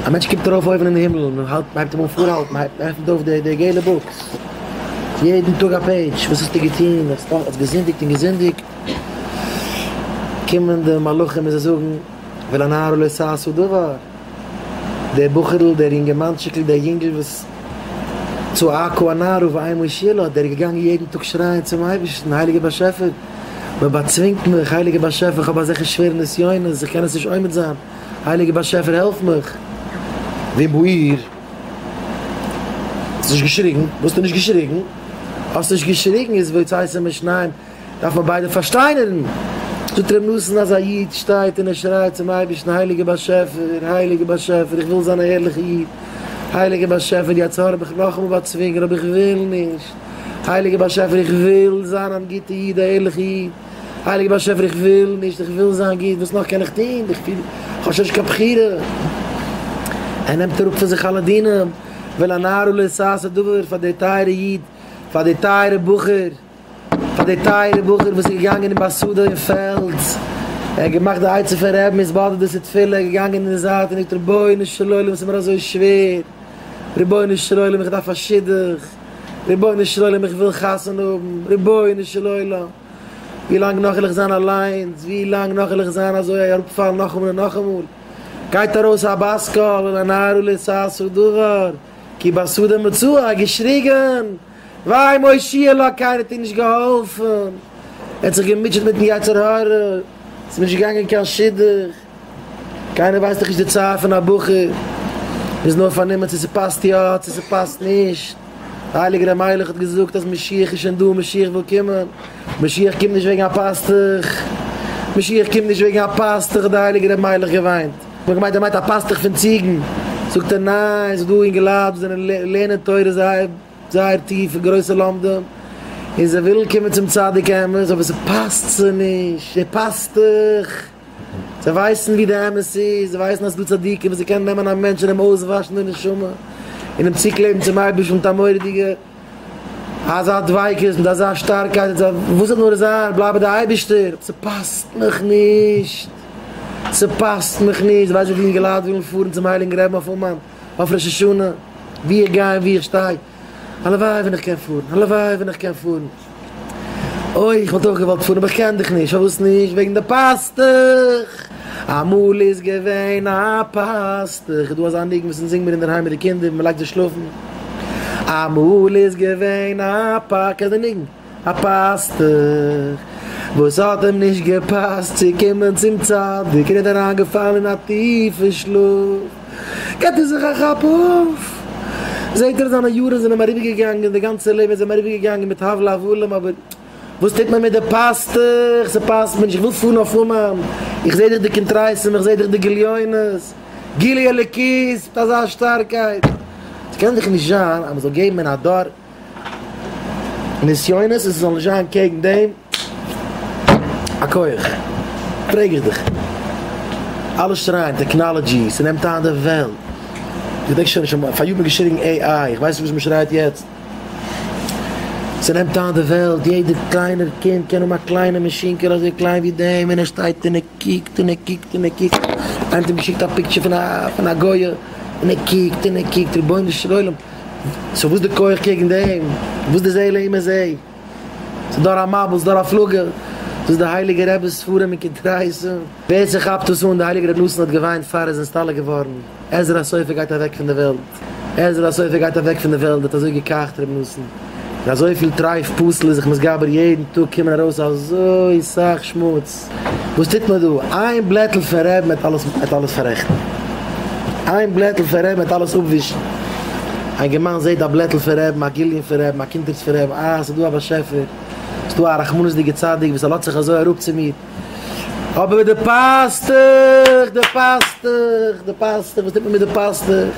א מענטש קומט ארויף אויבן אין הימל, מען האלט, מען הייבט אים אן פארהאלטן, מען הייבט, מען עפנט אויף די די געלע בוקס, יעדן טאג א page, וואס האסטו געטון, האסט האסט געזינדיגט און געזינדיגט, קומען די מלאכים און זיי זאגן, ולנערה לא תעשה דבר, דער בחור'ל, דער יונגערמאנטשיקל, דער יונגל וואס צעקה הנערה ואין מושיע לה, דער איז געגאנגען יעדן טאג שרייען צום אייבערשטן, הייליגער באשעפער, מען באצווינגט מיך, הייליגער באשעפער, איך האב אזעלכע שווערע נסיונות, איך קען עס נישט עומד זיין, הייליגער באשעפער העלף מיך. ואם בעיר, האסט נישט געשריגן, וואס האסטו נישט געשריגן? האסט נישט געשריגן איז והוצאתם משניהם, דארף מען ביידע פארשטיינערן. זאגט ר' נתן אז א איד שטייט און ער שרייט צום אייבערשטן הייליגער באשעפער, הייליגער באשעפער איך וויל זיין א ערליכע איד, הייליגער באשעפער די יצר הרע האט מיך נאכאמאל באצווינגען אבער איך וויל נישט, הייליגער באשעפער איך וויל זיין א גוטע איד, א ערליכע איד, הייליגער באשעפער איך וויל נישט, איך וויל זיין גוט, וואס נאך קען איך טון, איך פיל איך האב שוין נישט קיין בחירה. ער נעמט אראפ פון זיך אלע דינים, ולנערה לא תעשה דבר פאר די טייערע איד, פאר די טייערע בחור. פאר די טייערע בחור וואס איז געגאנגען אין בשדה אין פעלד, ער האט געמאכט די עצה פון רבי'ן התבודדות און תפילה, ער איז געגאנגען אין די זייט און זאגט רבונו של עולם ס'איז מיר אזוי שווער, רבונו של עולם איך דארף א שידוך, רבונו של עולם איך וויל חתונה האבן, רבונו של עולם ווי לאנג נאך וועל איך זיין אליינס, ווי לאנג נאך וועל איך זיין אזוי אראפפאלן נאכאמאל און נאכאמאל, גייט ארויס א בת קול ולנערה לא תעשה דבר, כי בשדה מצאה, געשריגן. ואין מושיע לה, קיינער האט איר נישט געהאלפן, ער האט זיך געמוטשעט מיטן יצר הרע, ס'איז נישט געגאנגען קיין שידוך, קיינער ווייסט דאך נישט די צער פון א בחור, מ'איז נאר פארנומען צו ס'פאסט יא צו ס'פאסט נישט, דער הייליגער ר' מיילעך האט געזאגט אז משיח איז שוין דא, משיח וויל קומען, משיח קומט נישט וועגן א פאסטוך, משיח קומט נישט וועגן א פאסטוך האט דער הייליגער ר' מיילעך געוויינט, מ'האט געמיינט ער מיינט א פאסטוך פון ציגן, זאגט ער ניין, ס'איז דא אינגעלייט וואס זענען לערנען תורה זייער. זייער טיף און גרויסע לומדים, און זיי ווילן קומען צום צדיק אמת, אבער ס'פאסט זיי נישט, דער פאסטוך, זיי ווייסן ווי די אמת איז, זיי ווייסן אז ס'דא צדיקים וואס זיי קענען נעמען א מענטש און אים אויסוואשן די נשמה, און אים צוקלעבן צום אייבערשטן מיט א מורא'דיגע אזא דביקות, מיט אזא שטארקייט, וואס זאל נאר זיין, בלייב ביי די אייבערשטער, ס'פאסט מיך נישט, ס'פאסט מיך נישט, ווייסט וויפיל אינגעלייט ווילן פארן צום הייליגן רבי'ן אויף אומאן? אויף ראש השנה, ווי איך גיי און ווי איך שטיי, הלוואי ווען איך קען פארן, הלוואי ווען איך קען פארן, אוי איך וואלט אויך געוואלט פארן אבער איך קען דיך נישט, פארוואס נישט? וועגן די פאסטוך, אמאל איז געווען א פאסטוך, איז דא אזא ניגון וואס אונז זינגן מיר אינדערהיים מיט די קינדער ווען מען לייגט זיי שלאפן, אמאל איז געווען א פא, קענסט די ניגון? א פאסטוך וואס האט אים נישט געפאסט צו קומען צום צדיק און איז אריינגעפאלן אין א טיפע שלאף, געט ער זיך א כאפ אויף, זעט ער זיינע יארן זענען אים אריבערגעגאנגען, די גאנצע לעבן איז אים אריבערגעגאנגען מיט הבלי הבלים, אבער וואס טוט מען מיט די פאסטוך, ס'פאסט מיר נישט, איך וויל פארן אויף אומאן, איך זע דאך די קונטרסים, איך זע דאך די גליונות, גילוי אלוקית מיט אזא שטארקייט, ס'קען דאך נישט זיין אז מ'זאל געבן אין א דור נסיונות און ס'זאל נישט זיין קעגן דעם א כח. פרעג איך דיך. אלע שרייען technology, ס'נעמט איין די וועלט. איך געדענק שוין נישט, פאר יאר האט מען געשריגן AI, איך ווייס נישט וואס מ'שרייט יעצט. ס'נעמט איין די וועלט, יעדע קליינער קינד קען האבן א קליינע מאשינקעלע אזוי קליין ווי דעם און ער שטייט און ער קוקט און ער קוקט און ער קוקט. איינער האט אים געשיקט א picture פון א גוי'ע און ער קוקט און ער קוקט, רבונו של עולם. so וואס די כח קעגן דעם? וואס די זה לעומת זה? ס'איז דור המבול, ס'איז דור הפלגה, דאס איז די הייליגע רבי'ס ספרים און קונטרסים. ווער ס'כאפט עס אן, די הייליגע רבי נתן האט געוויינט פאר ער איז נסתלק געווארן, עזרא הסופר גייט אוועק פון די וועלט, עזרא הסופר גייט אוועק פון די וועלט, האט אזוי געקאכט רבי נתן, און אזויפיל טרייף פסול איז זיך מתגבר יעדן טאג קומען ארויס אזוי סאך שמוץ. וואס טוט מען דא? איין בלעטל פון רבי'ן וועט אלעס וועט אלעס פאררעכטן. איין בלעטל פון רבי'ן וועט אלעס אפווישן. א אינגערמאן זעט א בלעטל פון רבי'ן, א גליון פון רבי'ן, א קונטרס פון רבי'ן, אה, ס'איז דא א באשעפער, ס'איז דא א רחמנות'דיגער צדיק וואס ער לאזט זיך אזוי אראפ צו מיר. אבער די פאסטוך, די פאסטוך, די פאסטוך, וואס טוט מען מיט די פאסטוך?